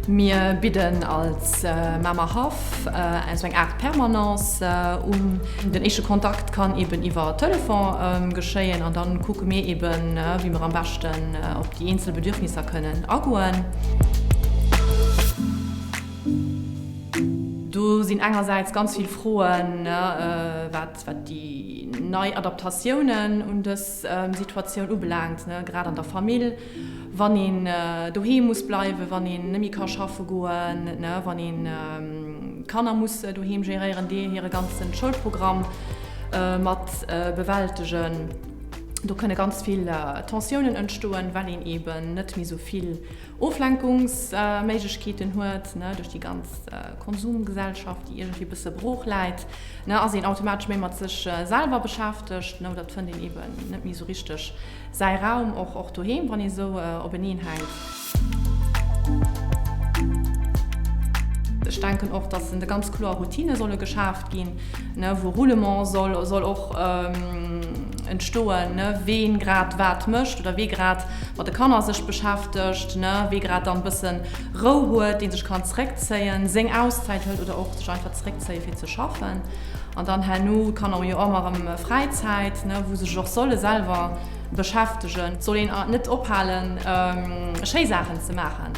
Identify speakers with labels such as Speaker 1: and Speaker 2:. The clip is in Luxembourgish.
Speaker 1: Mir bidden als Mamer Haff esou eng Aart Permanence un. Den éischte Kontakt kann eben iwwer Telefon geschéien an dann kucke mir eben, wéi mir am beschten op déi eenzel Bedürfnisser kënnen agoen. Do sinn engersäits ganz vill Froen, wat déi nei Adaptatiounen un dës Situatioun ubelaangt, grad an der Famill. Wann een doheem muss bleiwen, wann een net méi ka schaffe goen, wann een d'Kanner muss doheem geréieren, déi hire ganze Schoulprogramm mat bewältegen, do kënne ganz vill Tensiounen entstoen, well een eeben net méi esou vill Oflenkungsméiglechkeeten huet. Duerch déi ganz Konsumgesellschaft, déi iergendwéi e bësse brooch läit, ass een automatesch méi mat sech selwer beschäftegt oder et fënnt een eeben net méi esou richteg Säi Raum och och doheem, wann ee sou openeen hänkt. Ech denken och, dass de ganz kloer Routine solle geschaaft ginn, wou Roulement soll soll och entstoen, ween grad wat mécht oder wee grad mat de Kanner sech beschäftegt, wee grad dann e bësse Rou huet, dee sech kann zeréckzéien, seng Auszäit hëlt oder och sech einfach zeréckzéie fir ze schaffen. An dann herno d'Kanner hu jo och ëmmer erëm Fräizäit, wou se sech och solle selwer beschäftegen. Et soll een net ophalen, schéi Saachen ze maachen.